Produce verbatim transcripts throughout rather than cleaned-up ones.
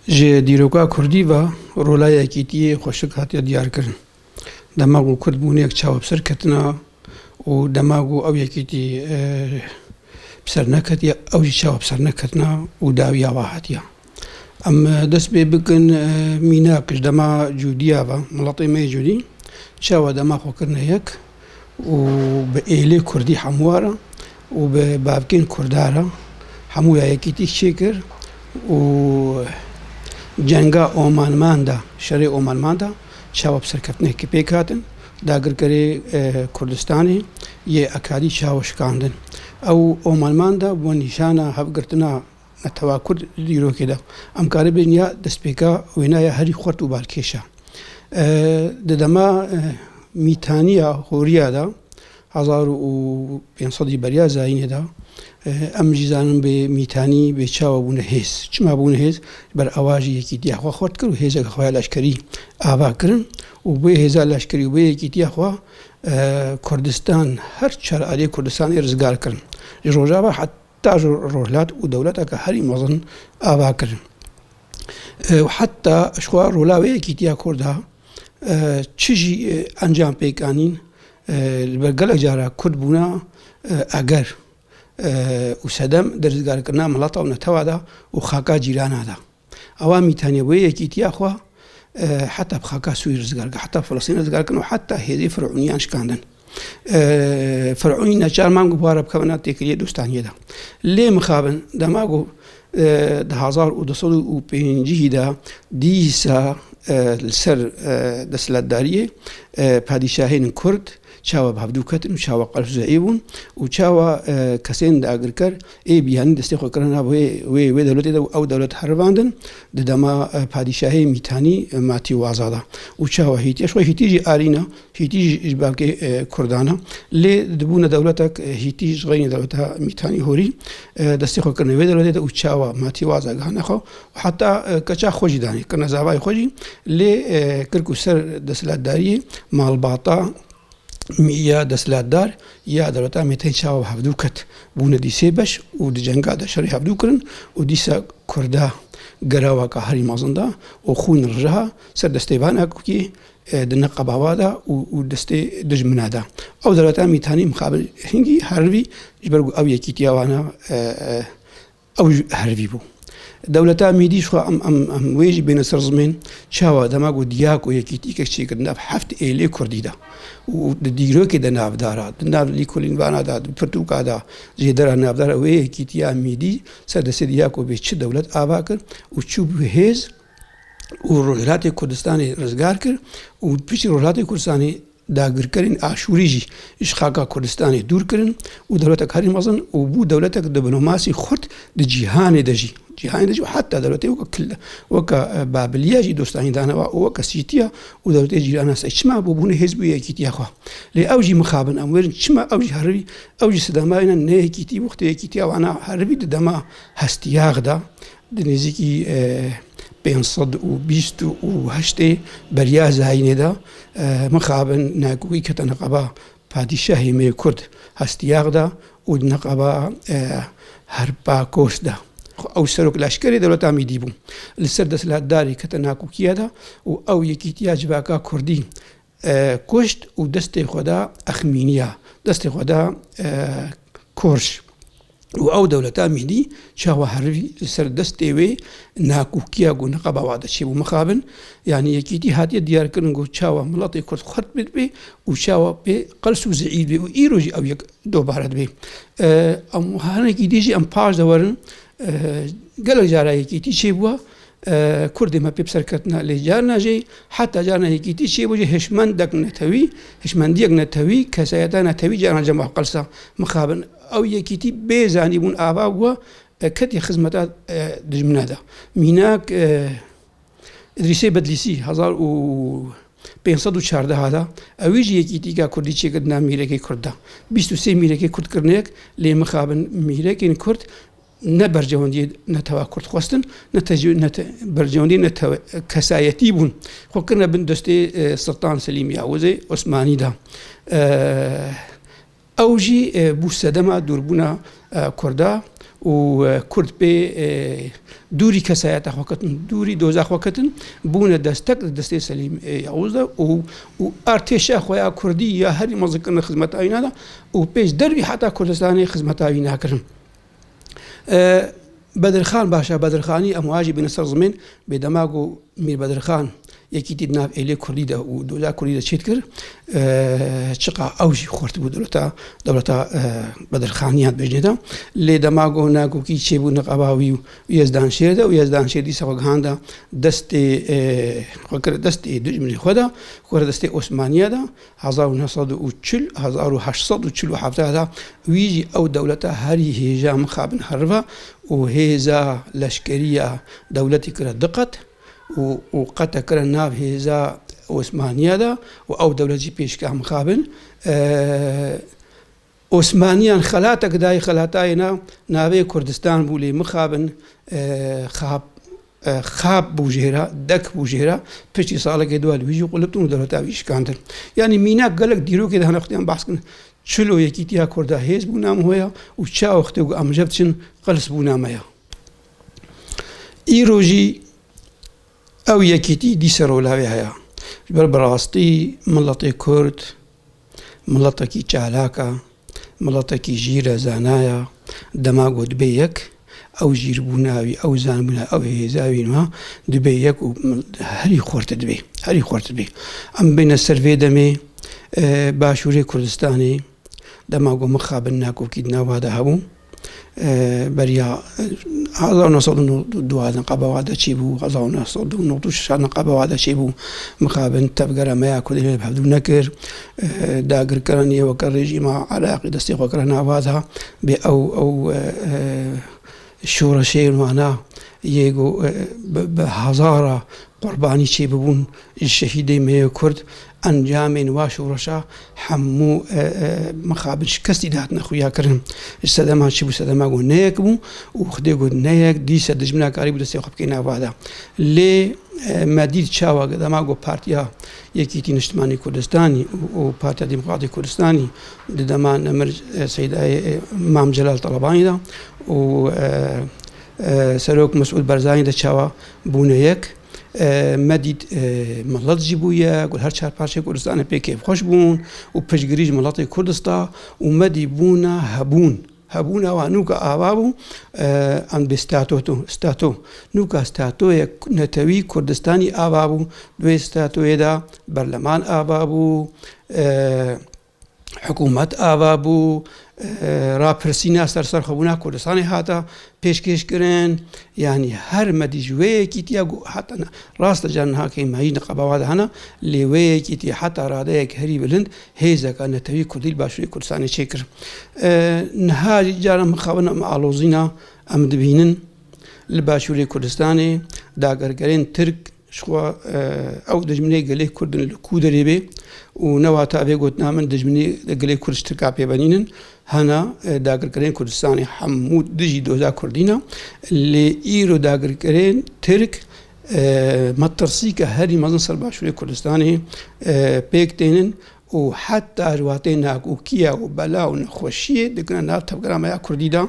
Ji dîroka kurdî ve rola yekîtiyê xweşik hatiye diyarkirin. Dema ku kurd bûne yek çawa bi ser ketina û dema ku ew yekîtî, e, bi ser neketiye, ew jî çawa bi ser neketina û dawiya ve hatiye. Em, e, dest pê bikin, e, mînak ji dema Cûdiya ve, miletê me yê Cûdî, çawa dema xwe kirine yek û bi êlê kurdî hemû re û bi bavkên kurda re hemû ya yekîtî çêkir û cenga Omanman de, şerê Omanman de çawa bi serkeftinekî pêk hatin, dagirkerê, e, Kurdistanê yê Ekadî çawa şikandin. Ew Omanman de bû nîşana hevgirtina netewa Kurd di dîrokê de. Em karibin ya destpêka wênaya herî xurt û balkêş e. E, di dema, e, Mîtaniya Horiya de, hezar û pênc sedî beriya zayînê de, e, em jî zanin bê Mîtanî bê çawa bûne hêz. Çima bûne hêz? Ber ewa jî yekîtiya xwe xurt kir û hêzeke xwe ya leşkerî ava kirin û bê hêza leşkerî û bê yekîtiya xwe, e, Kurdistan, her çar aliyê Kurdistanê rizgar kirin. Ji Rojava heta ji Rojhilat û dewleteke herî mezin ava kirin. E, û heta ji xwe rola wê yekîtiya Kurda, e, çi jî, e, encam pêk anîn, e, li ber gelek cara Kurd bûna, e, eger, e, û sedem di rizgarkirina mileta û netewa de û xaka cîrana de. Ewa Mîtaniya wê yekîtiya xwe, e, heta bi xaka Sûrî rizgar kir, heta Filistîn rizgar kirin û heta hêzê Firûniyan şikandin. E, Firûnî neçar man ku bi wan re bikevin têkiliyê dostaniyê de. Lê mixabin dema ku, e, di hezar û du sed û pêncî de dîsa, e, li ser, e, desthilatdariyê, e, padîşahên Kurd çawa bi hevdû ketin û çawa qels û zeîf bûn û çawa, e, kesên dagirker ê biyanî destê xwe kirin nav wê, wê, wê dewletê de û ew dewlet herivandin, di dema, e, padîşahê Mîtanî, e, Matî Waza de. Û çawa Hîtî, ji xwe Hîtî jî arî ne, Hîtî jî ji bavkê, e, Kurdan e. Lê dibûne dewletek, e, Hîtî ji xeynî dewleta Mîtanî Horî, e, destê xwe kirine wê dewletê de û çawa Matî Waza gihane xwe. Heta, e, keça xwe jî danê, kirine zavayê xwe jî. Lê, e, kir ku ser desthilatdariyê malbata ya desthilatdar ya dewleta Mîtanî çawa bi hevdû ket, bûne dîsê beş û di cenga de şerê hevdû kirin û dîsa Kurda gerawaka herî mezin da û xwîn riha ser destê van Akokî, e, di neqeba wa da û, û destê dijmina da. Ew dewleta Mîtanî mixabin hingî herivî ji ber ku ew yekîtiya wana, e, e, ew ji herivî bû. Dewleta Mîdî ji xwe em, em, em wê jî bêne ser zimên çawa dema ku diya ku yekîtîkek çêkir nav heft êlê Kurdî de û di dîrokê de navdar a, di nav lîkolîn vana de, di pirtûka de, jêdera navdar a wê yekîtiya Mîdî ser destê diya ku bê çi dewlet ava kir û çû bû hêz û Rojhilatê Kurdistanê rizgar kir û piştî Rojhilatê Kurdistanê dagirkerên Aşûrî jî ji xaka Kurdistanê dûr kirin û dewletek herî mezin û bû dewletek diplomasî xurt di cîhanê de jî. Cîhanê de jî û heta dewletê weke kil-, weke, e, Babiliya jî dostanî dane wa û weke Sîtiya û dewletê cîrana se. Çima bû bûne hêz bû yekîtiya xwe? Lê ew jî mixabin em wêrin çima ew jî herivî, ew jî sidema wêne ne yekîtî wextê yekîtiya wana herivî di dema hestiyax de. Di nêzîkî, e, pênc sed û bîst û heştê beriya zayînê de, e, mixabin nakokî kete neqeba padîşahê me yê Kurd hestiyax de û di neqeba, e, Herpakos de. Ew serok leşkerê dewleta Mîdî bû. Li ser desthilatdarî kete nakokiya de û ew yekîtiya civaka Kurdî, e, kuşt û destê xwe da exmîniya, destê xwe da, e, korş. Û ew dewleta Mîdî çawa herivî li ser destê wê nakokiya ku neqeba wa de çêbû mixabin, yanî yekîtî hatiye diyarkirin ku çawa miletê Kurd xurt bidibê û çawa pê qels û zeîf bê û îro jî ew yek dobare dibe. E, em hinekî dî jî em paş de werin, e, gelek cara yekîtî çêbûye, e, Kurdê me pê bi ser ketine, lê carna jî heta carna yekîtî çêbû jî hişmendek netewî, hişmendiyek netewî, kesayeta netewî carna cem ev qelsa mixabin. Ew yekîtî bê zanîbûn ava bû, e, ketiye xizmeta, e, dijmine de. Mînak, e, Îdrîsê Bedlîsî hezar û pênc sed û çardeh de, ewî jî yekîtîka Kurdî çêkir di nav mîrekê Kurd de. Bîst û sê mîrekê Kurd kirine yek, lê mixabin mîrekên Kurd ne berjewendiyê netewa Kurd xwestin, ne tecrû-, ne te-, berjewendiyê netewe-, kesayetî bûn. Xwe kirine bin destê, e, Sultan Selîm Yavuzê Osmanî de. E, ew jî, e, bû sedema dûrbûna, e, Kurda û, e, Kurd pê, e, dûrî kesayeta xwe ketin, dûrî doza xwe ketin, bûne destek li destê Selîm, e, Yavuz de û, û artêşa xwe ya Kurdî ya herî mezin kirine xizmeta wîna de û pêş dervî heta Kurdistanê xizmeta wîna kirin. E, Bedirxan, başa Bedirxanî em wa jî bîne ser zimên, bê dema ku Mîr Bedirxan yekîtî di nav êlê Kurdî de û doza Kurdî de çêdikir, e, çiqa ew jî xurt bû dewleta, dewleta, e, Bedirxaniyan dibêjinê de. Lê dema ku nakokî çêbû niqaba wî û Yezdan Şêr de û Yezdan Şêr dîsa xwe gihanda destê, e, xwe kir destê dijminê xwe de, xwe kir destê Osmaniya de, hezar û neh sed û çil, hezar û heşt sed û çil û heft de wî jî ew dewleta herî hêja mixabin heriva û hêza leşkeriya dewletî kire diqet û, û qete kire nav hêza Osmaniya de û ew dewlet jî pêşka mixabin. E, Osmaniyan xelatek dayê, xelatayê na navê Kurdistan bû, lê mixabin, e, xab, e, xab bû jêra, dek bû jêra, piştî salekê dua li wî jî quliptin û dewleta wî şikandin. Yanî mînak gelek dîrokê de hene xwediyan behs kin. Çilo yekîtiya Kurda hêz bûna me hoya û çawa wextê ku em jev diçin, qels bûna me ya. Îro jî ew yekîtî dîsa rolawê heye. Ji ber bi rastî miletê Kurd, miletekî çalak e, miletekî jîr e, zana ye, dema ku dibe yek, ew jîrbûna wî, ew zanbûna, ew hêza wî niha dibe yek û herî xurt dibe, herî xurt dibe. Em bêne ser vê demê, e, Başûrê Kurdistanê, dema ku mixabin nakokî di nava de hebû, e, beriya, e, hezar û neh sed û nod û dua niqaba wa de çêbû, hezar û neh sed û nod û şeş niqaba wa de çêbû, mixabin tevgera me ya Kurdî lê bi hevdû nekir, e, dagirkeran yê weke rejîma Iraqî destê xwe kire nava de, bê ew, ew, e, e, şoreşeyên wana yê ku, e, bi, bi hezara qurbanî çêbibûn ji şehîdê me yê Kurd, encamên wa şoreşa hemû, e, e, mixabin şikestî dihatine xuya kirin. Ji sedema çi bû? Sedema ku ne yek bû û Xwedê got ne yek, dîsa dijmina karîbû destê xwe bikê nava de. Lê, e, me dît çawa dema ku Partiya Yekîtî Niştimanî Kurdistanî û, û Partiya Demokratîk Kurdistanî di dema nemir, e, Seydayê, e, Mam Celal Telebanî de û, e, e, Serok Mesûd Barzanî de çawa bûne yek. E, me dît, e, milet jî bû yek û her çar parçeyê Kurdistanê pê kêfxweş bûn û piştgirî ji miletê Kurd dista û me dî bûna hebûn. Hebûna wan nûka ava bû, e, em dê stato, stato. Nûka statoyek netewî Kurdistanî ava bû. Di wê statoyê de berleman ava bû, e, hikûmet ava bû, e, rapirsîna ser serxwebûna Kurdistanê hate pêşkêşkirin. Yanî her me dî ji wê yekîtiya ku heta ne-, rast e, car niha kê me hîç niqaba wa de hene, lê wê yekîtiya heta radeyek herî bilind hêzeka netewî Kurdî li Başûrê Kurdistanê çêkir. E, niha jî cara mixabin em alozîna em dibînin li Başûrê Kurdistanê, dagirkerên Tirk ji xwe, e, ew dijminê gelê Kurd in li ku derê bê û ne wata vê gotina min dijminê gelê Kurd ji Tirka pê benînin. Hena, e, dagirkerên Kurdistanê hemû dijî doza Kurdî ne. Lê îro dagirkerên Tirk, e, metirsîke herî mezin ser Başûrê Kurdistanê, e, pêk tênin û heta ji watê nakokiya û bela û nexweşiyê digine nav tevgera me ya Kurdî de,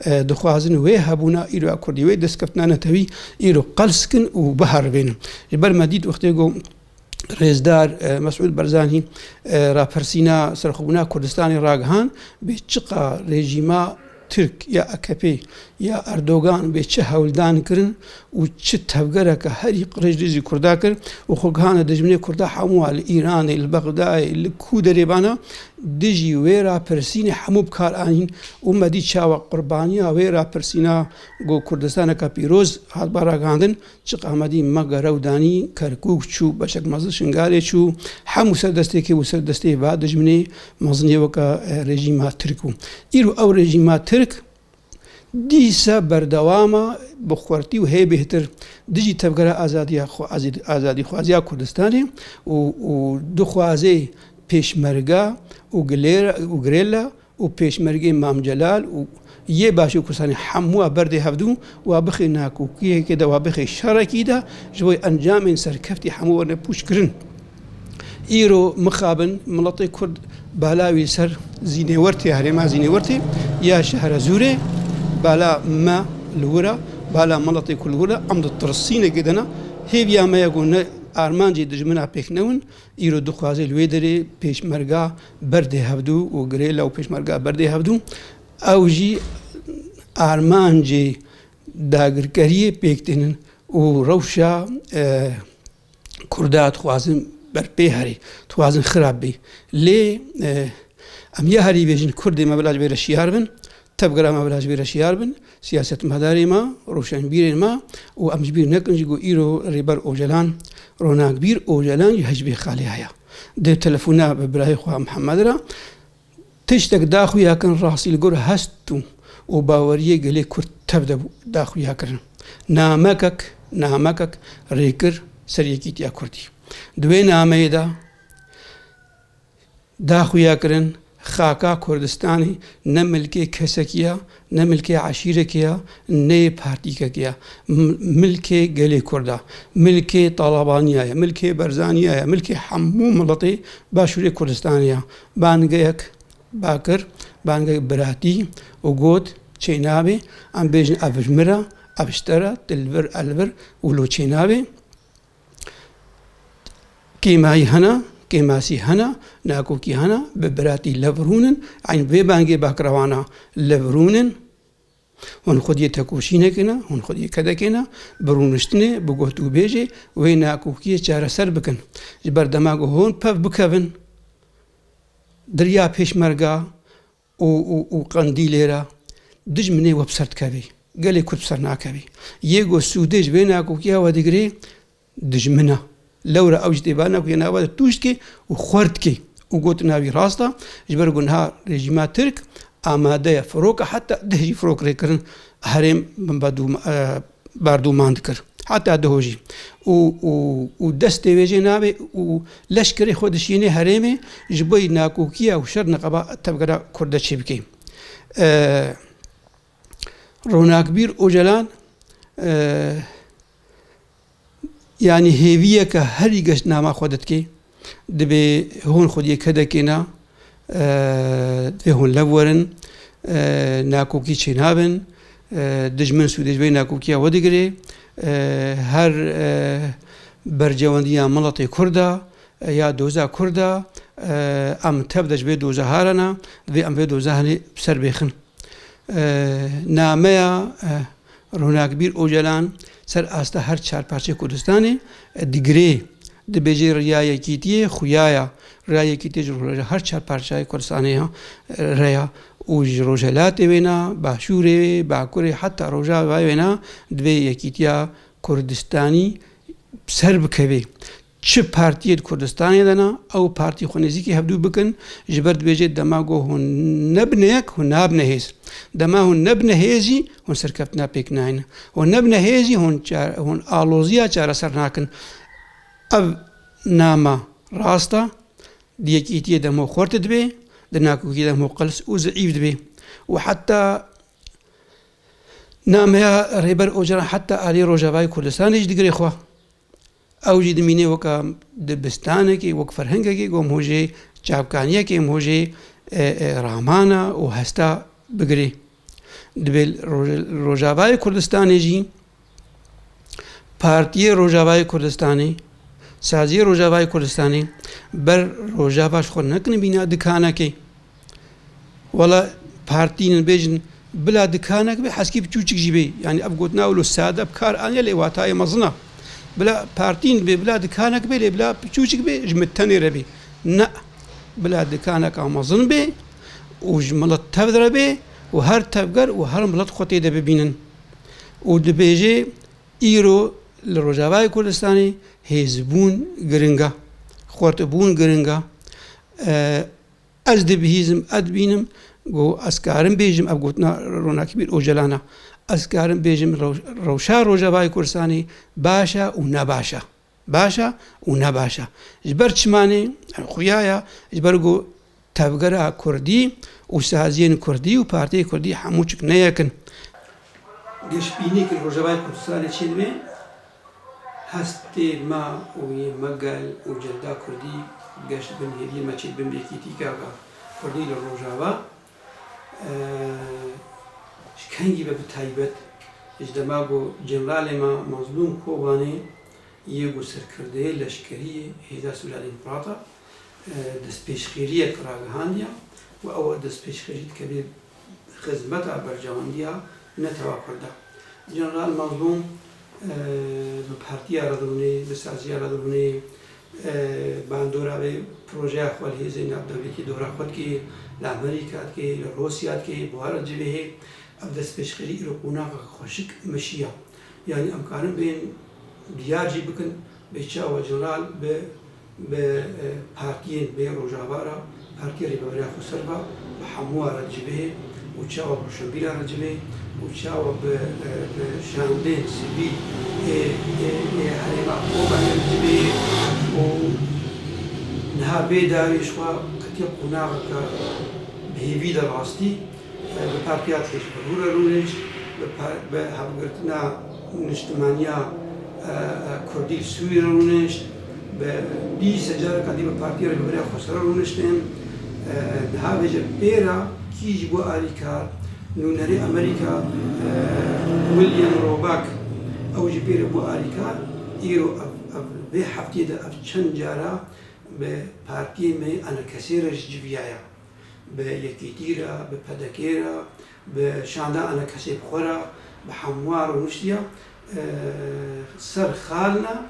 e, dixwazin wê hebûna îro ya Kurdî, wê destkeftina netewî îro qels kin û biherivênin. Ji ber me dît wextê ku Rêzdar, e, Mesûd Barzanî, e, rapirsîna serxwebûna Kurdistanê ragihan, bê çiqa rejîma Tirk ya A K P ya Erdogan bê çi hewldan kirin û çi tevgereke herî qirêj dijî Kurda kir û xwe gihane dijminê Kurda hemû li Îranê, li Bexdayê, li ku derê bana dijî wê rapirsînê hemû bi kar anîn û me dî çawa qurbaniya wê rapirsîna ku Kurdistaneke pîroz hat ba ragihandin, çiqa me dî me gerew danî, Kerkûk çû, beşek mezin Şingalê çû, hemû ser destê kê bû? Ser destê va dijminê mezinê weke, e, rejîma Tirk bû. Îro ew rejîma Tirk dîsa berdewam e bi xwertî û hê bêhtir dijî tevgera azadiya xwe, azad-, azadîxwaziya Kurdistanê û, û dixwaze pêşmerge û gilêr-, û girêla û pêşmergê Mam Celal û yê Başûrê Kurdistanê hemû wa berdê hevdû, wa bixê nakokiyekê de, wa bixê şerekî de, ji bo encamên serkeftî hemû werne pûçkirin. Îro mixabin miletê Kurd bala wî li ser Zînêwertê, herêma Zînêwertê ya şehra Zûrê, Bala me li wir e, bala miletê ku li wir e, em di tirsînekê de ne. Hêviya me ye ku ne armancê dijmina pêk newin, îro dixwaze li wê derê pêşmerga berdê hevdû û girêla û pêşmerga berdê hevdû. Ew jî armancê dagirkeriyê pêk tênin û rewşa, e, Kurda dixwazin berpê herî, dixwazin xirab bî. Lê, e, em ya herî bêjin Kurdê me bila ji vê re şiyar bin, tevgera me bila ji vê re şiyar bin, siyasetmedarê me, rewşenbîrên me û em ji bîr nekin jî ku îro Rêber Ocalan, Ronakbîr Ocalan jî hejbê xalê heye. Di telefona bi birayê xwe Mihemed re, Tiştek daxuya kirin rastî li gor hest û, û baweriyê gelê Kurd tev de bû daxuya kirin. Namekek, namekek rê kir ser yekîtiya Kurdî. Di wê nameyê de daxuya kirin, xaka Kurdistanê ne milkê kesekî ye, ne milkê eşîrekê ye, ne yê partîkekê ye. M-, milkê gelê Kurd e. Milkê Talabaniya ye, milkê Berzaniya ye, milkê hemû miletê Başûrê Kurdistanê ye. Bangeyek ba kir, bangeyek biratî û got, çênabê, em bêjin ev ji min re, ev ji te re, tu li vir, ez li vir û lo çênabê. Kêmayî hene, kêmasî hene, nakokî hene, bi biratî lev rûnin, eyn vê bangê bakrewana lev rûnin. Hûn xwediyê tekoşînekê ne, hûn xwediyê kedekê ne, bi rûniştinê, bi guhtûbêjê wê nakokiyê çareser bikin. Ji ber dema ku hûn pev bikevin, di riya pêşmerga û, û, û qendîlê re dijminê we bi ser dikevî. Gelê Kurd bi ser nakevî. Yê ku sûdê ji vê nakokiya we digirê, dijmin e. Lewra ew jî tê ba nakokiya nava de tûj dike û xwar dike. Û gotina wî rast e. Ji ber ku niha rejîma Tirk amade ye firoka heta deh jî firok rêkirin herêm berdûm-, e, berdûman dikir. Heta diho jî. Û, û, û destê wê jê nabê û leşkerê xwe dişînê herêmê ji bo nakokiya û şer neqeba tevgera Kurd de çêbikê. E, Ronakbîr Ocalan, e, yanî hêviyeke herî geş nama xwe de dikê. Dibê hûn xwediyê kedekê ne, e, divê hûn lev werin, e, nakokî çênabin, e, dijmin sûdê ji vê nakokiya we digirê, e, her, e, bercewendiya miletê Kurd e, e, ya doza Kurd e, e, em tev de ji vê doza harana, divê em vê doza henê bi ser bêxin. E, nameya, e, Ronakbîr Ocalan ser asta her çar parçeyê Kurdistanê, e, digirê. Dibêje riya yekîtiyê xuya ya. Riya yekîtiyê ji roja her çar parçeyê Kurdistanê ya, e, re ya. Û ji rojhelatê wêna, başûrê, bakurê, heta rojava wêna divê yekîtiya Kurdistanî ser bikevê. Çi partiyê di Kurdistanê de ne, ew partî xwe nêzîkî hevdû bikin, ji ber dibêje dema ku hûn nebine yek, hûn nabine hêz. Dema hûn nebine hêz jî, hûn serkeftina pêk nayîne. Hûn nebine hêz jî, hûn ça-, hûn aloziya çareser nakin. Ev nama rast e, di yekîtiyê de hemû xurt dibe, di nakokî de hemû qels û zeîf dibe. Û heta nameya Rêber Ocalan heta alî Rojavayê Kurdistanê jî digire xwe. Ew jî dimîne weka dibistanekê, wek ferhengekê, ku em hojê çavkaniyekê, em hojê, e, e, ramana û hesta bigirê. Dibê Roj-, Rojavayê Kurdistanê jî, Partiyê Rojavayê Kurdistanê, Saziyê Rojavayê Kurdistanê ber Rojava ji xwe nekin bîna dikanekê. Wela partînin bêjin bila dikanek be, heskî piçûçik jî bê. Yanî ev gotina wilo sade bi kar aniye lê watayê mezin e. Bila partîn bê, bila dikanek bê, lê bila piçûçik bê, ji min tenê re bê. Ne. Bila dikaneka mezin bê û ji milet tev re bê û her tevger û her milet xwe tê de bibînin. Û dibêje îro li Rojavayê Kurdistanê hêzbûn giring e. Xwertibûn giring e. E, Ez dibihîzim, ez dibînim, ku ez karim bêjim, ev gotina Ronakbîr Ocalan e. Ez karim bêjim, rew-, rewşa Rojavayê Kurdistanê baş e û ne baş e. Baş e û ne baş e. Ji ber çimanê, xuya ya, ji ber ku tevgera Kurdî û saziyên Kurdî û partiyê Kurdî hemû çik ne yek in. Geşbînî ki Rojavayê Kurdistanê çêdibe, Hestê me û yê me gel û celda kurdî geş bin hêviyê me çêdibin bi yekîtîka kurdî li Rojava. Eee, Ji kengî ve bi taybet, ji dema ku Generalê me Mazlûm Kobanê yê ku serkirdeyê leşkerî yê Hêza Sûriya Demokrat a, e, destpêşxêriyek ragihandiya û ew destpêşxêrî dikeve xizmeta berjewendiya netewa Kurd a. General Mazlûm, e, bi partiya re dirûnê, bi saziya re dirûnê, e, bandora vê projeya xwe li hêzên navdewletî dora xwe dikê, li Amerîka dikê, li Rûsya dikê, bi wan re civihê. Ev destpêşxerî îro qonaxeke xweşik meşiya. Yanî em karin bên diyar jî bikin, bê çawa General bi, bi, e, partiyên bê Rojava re, Partiya Rêveberiya Xweser ve, bi hemû re civê û çawa bi Rûşenbîra re civê û çawa bi, e, bi şandên sivîl ê, ê, ê herêma Kobanê re civê û niha vê dawî ji xwe ketiye qonaxeke bi hêvî de rastî. E, bi partiya Hizbûlû re rûnişt, bi pa-, bi hevgirtina niştimaniya, e, e, Kurdî li Sûrî re rûnişt, bi dîse careka dî bi Partiya Rêveberiya Xweser re rûniştin. E, niha vêce pê re kî jî bû alîkar, nûnerê Amerîka, e, William Roback, ew jî pê re bû alîkar, îro ev, ev, vê hefteyê de ev çend cara bi partiyên me yê enekesê re jî civiyaye. Bi Yekîtî re, bi P D K re, bi şanda enekesê bi xwe re, bi hemû re rûniştiye, e, ser xalina,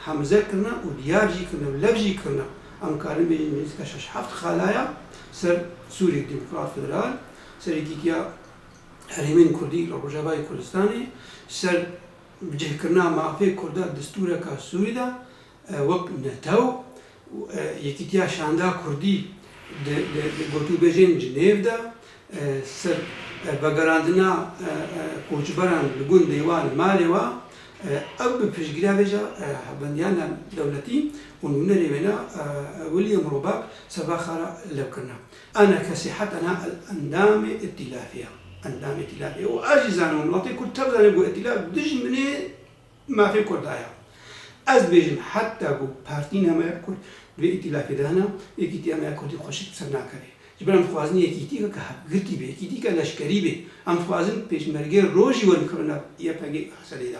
hemze kirine û diyar jî kirine û lev jî kirine. Em karin bêjin nêzîka şeş heft xalaya ser Sûriyek Demokrat Federal, ser Yekîtiya Herêmên Kurdî li Rojavayê Kurdistanê, ser bicihkirina mafê Kurda destûreka Sûrî de, e, wek netew, e, Yekîtiya Şanda Kurdî di, di, di gotûbêjên Cinêv de, e, ser, e, vegerandina, e, e, koçberan li gundê wan, li malê wan, e, ew bi piştgiriya vêca, e, hevbendiya navdewletî û nûnerê wêna, e, William Roback serva xwe re lev kirine. Enekesê heta niha endamê îtîlafê ye. Endamê îtîlafê ye. Û ez jî zanim, welatê Kurd tev zane ku îtîlaf dijminê mafê Kurda ye. Ez dibêjim, heta ku partiyên me ya Kurd di vê îtîlafê de hene, yekîtiya me ya Kurdî xweşik bi ser nakeve. Ji ber em dixwazin yekîtîke ke hevgirtî be, yekîtîke leşkerî be. Em dixwazin pêşmergê rojî werin kirina Y P G H S D'ê de.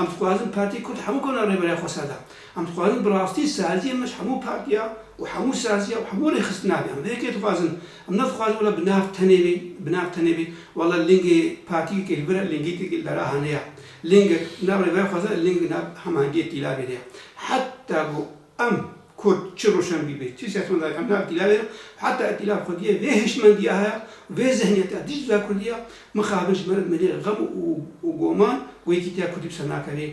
Em dixwazin partiyê Kurd hemû kona rêberiya xweser de. Em dixwazin bi rastî saziyê me ji hemû partiya û hemû saziya û hemû rêxistina be. Em vê yekê dixwazin. Em nedixwazin wela bi nav tenê be, bi nav tenê be. Wela lingê partiyekê li vir e, lingê têkê li dera hane ye. Lingek nav rêberiya xweser, ling nav hemangiyê tîlavê de ye. Heta ku em Kurd çi roşenbîr be, çi siyasetmedar em nav tîlavê de, heta îtîlaf xwediyê vê hişmendiya heye, vê zihniyeta dîsa Kurdiya, mixabin ji me re dimêne xem û, û goman, ku yekîtiya Kurdî bi ser nakeve.